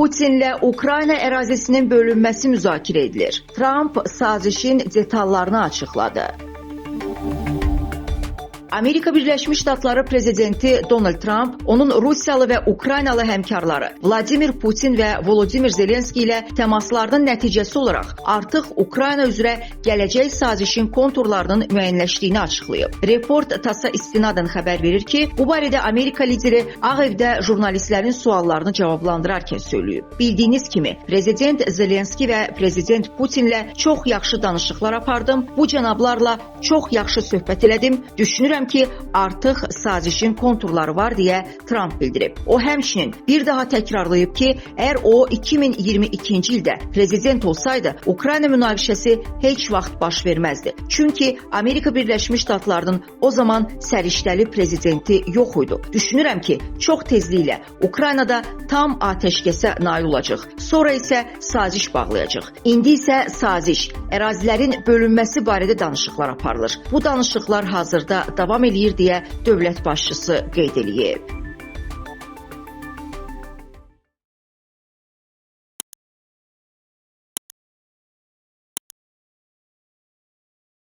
Putinlə Ukrayna ərazisinin bölünməsi müzakirə edilir. Tramp sazişin detallarını açıqladı. Amerika Birləşmiş Ştatları prezidenti Donald Tramp, onun Rusiyalı və Ukraynalı həmkarları Vladimir Putin və Volodimir Zelenski ilə təmaslarının nəticəsi olaraq artıq Ukrayna üzrə gələcək sazişin konturlarının müəyyənləşdiyini açıqlayıb. Report TASS-a istinadən xəbər verir ki, bu barədə Amerika lideri Ağ Evdə jurnalistlərin suallarını cavablandırarkən söyləyib. Bildiyiniz kimi, prezident Zelenski və prezident Putinlə çox yaxşı danışıqlar apardım. Bu cənablarla çox yaxşı söhbət elədim. Düşünürəm ki, artıq sazişin konturları var deyə Tramp bildirib. O həmçinin bir daha təkrarlayıb ki, əgər o 2022-ci ildə prezident olsaydı, Ukrayna münaqişəsi heç vaxt baş verməzdi. Çünki Amerika Birləşmiş Ştatlarının o zaman səriştəli prezidenti yox idi. Düşünürəm ki, çox tezliklə Ukraynada tam atəşkəsə nail olacaq. Sonra isə saziş bağlayacaq. İndi isə saziş, ərazilərin bölünməsi barədə danışıqlar aparılır. Bu danışıqlar hazırda davam eləyir deyə dövlət başçısı qeyd eləyib.